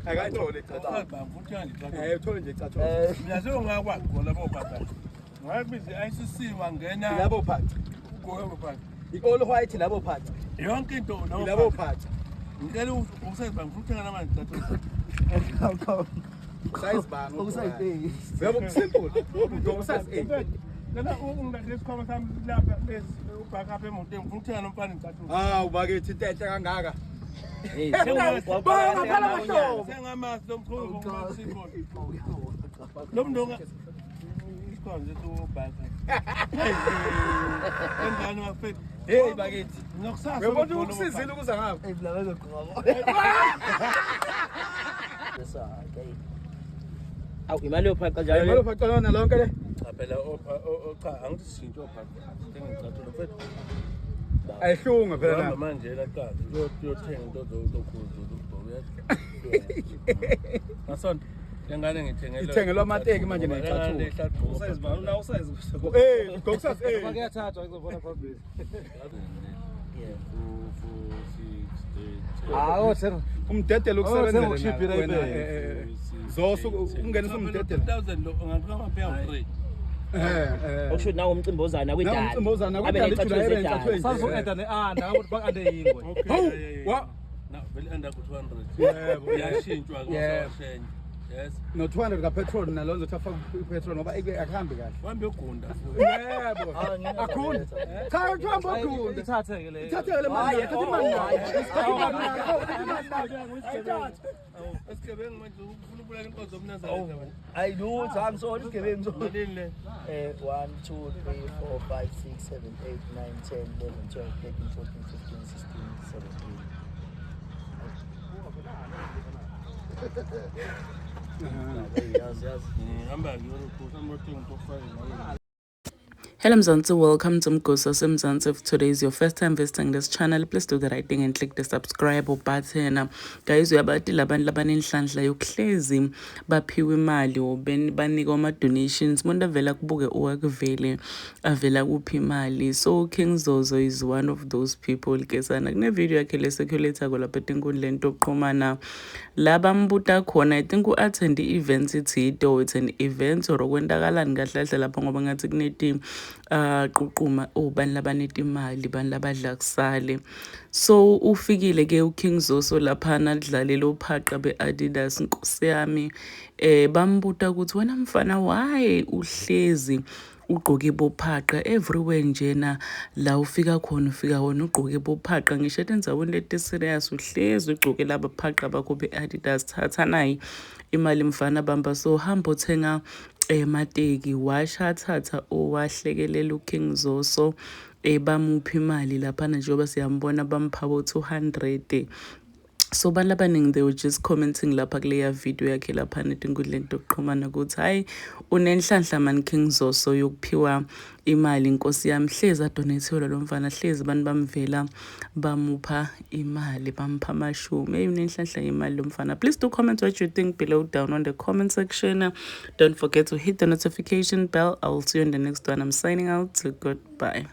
Akayithole icathulo. Uthole nje icathulo. Mina sengingakwazi khona bophatha. Ngakubiza i-ICC wangena. Labo phaca. Ugqoke bophatha. I-all white labo phaca. Yonke into Labo phaca. Ngicela ukusayibanga ngifuna ukuthenga namanje icathulo. Size bani? Okusayi 8. Yabo simple. Ugqoka size 8. Lana ungilahle isikhwama sami lapha lesi ubhaka apha emotweni ngifuna ukuthenga nomfana icathulo. Hawu bakithi into enhle kangaka. Hey, Bonga phela mahlobo. Sengamazi lo mkhulu ngokumasipho. Lo muntu isikhwama sethu ubhaka. Engane wafethu. Hey bakithi. Nokusasa. Uyabona ukusizile ukuza ngapha. Hey, mina ngizogqoka. Bese okay. Awu imali yophaqa njalo. Imali yophaqa yona lonke le. Cha phela opha cha angithi sishintshe opha. Thenga icathulo mfethu. Ayihlunga phela Hamba na. manje la qala uyothenga into zokhuza ukugqoka uyazi. Ngasonto lengane ngithengele. Ithengelwa amateki manje ney'cathulo. Usize bani? Una usize. Eh, ugqoka size 8. Kuyathathwa kuzobona phambili. Yeah. 2 4 6 8 Hawu thenga. Umdedelo Oh, ukusebenzela sengokushibhile wena, ibheke. Zoso ungenisa umdedelo. 2000 lo ungathola amapheya u3. Eh. Okusho nawo umcimbi ozayo nakwidala. Nawo umcimbi ozayo nakwidala, Abe ijula ney'cathulo ebe zedala. ney'cathulo. Sazoku-eda ne-anda ukuthi bang-ande yingwe. Hawu, wa Na vele enda ku 200. Yebo. Iyashintshwa ke Yebo. washenye. Yes. No 200 ka petrol nalonzo uthi afake ipetrol ngoba akuhambi kahle. Wambe ugunda. Yebo. Akhona. Cha uhamba ogunda. Ithathe-ke le. Ithathe le mali. Ithathe imali nayo. Ithathe imali nayo. Ithathe imali nayo. Esigebengu manje ufuna ukubulala inkonzo yomnazaretha manje. Hayi lutho angisona isigebengu so. Malini le? 1 2 3 4 5 6 7 8 9 10 11 12 13 14 15 16 17. Yazi yazi. Hamba ngiyolukhuza amothenga into ofake ngayo. Hello Mzansi, welcome to Mgosi Mzansi. If today is your first time visiting this channel, please do the right thing and click the subscribe button. Guys, uyabati labantu labanenhlanhla yokuhlezi baphiwe imali or banikwa ama-donations. Umuntu avela kubuke owakuvele avela kuphi imali. So King Zozo is one of those people. Kesana kune-video yakhe le-circulate-ako lapha etinkundleni tokuxhumana la bambuta khona. I think u-attend i-event ithide or it's an event or kwentakalani kahle kahle lapha ngoba ngathi kuneti ququma obani labaneta imali bani labadla kusale. So ufikile ke uKing Zoso laphana kudlalela uphaqa be-Adidas, nkosi yami. Bambuta ukuthi wena mfana, why uhlezi ugqoke bophaqa everywhere njena? La ufika khona ufika wona ugqoke bophaqa, ngisho etindzaweni leti-serious uhlezi ugqoke laba phaqa bakho be-Adidas. Thatha nayi imali mfana, bamba, so hamba uthenga emateki. Washa thatha owahlekelela uKing Zoso, bamuphi imali laphana njengoba siyambona bampha bo 200. So abantu abaningi, they were just commenting lapha kuleya video yakhe laphana etinkundleni tokuxhumana ukuthi hhayi, unenhlanhla man King Zoso yokuphiwa imali, nkosi yami. Hlezi adonethiwe lo mfana, hlezi abantu bamvela bamupha imali, bampha amashumi. Hey, unenhlanhla yemali lo mfana. Please do comment what you think below down on the comment section. Don't forget to hit the notification bell. I will see you in the next one. I'm signing out. Goodbye.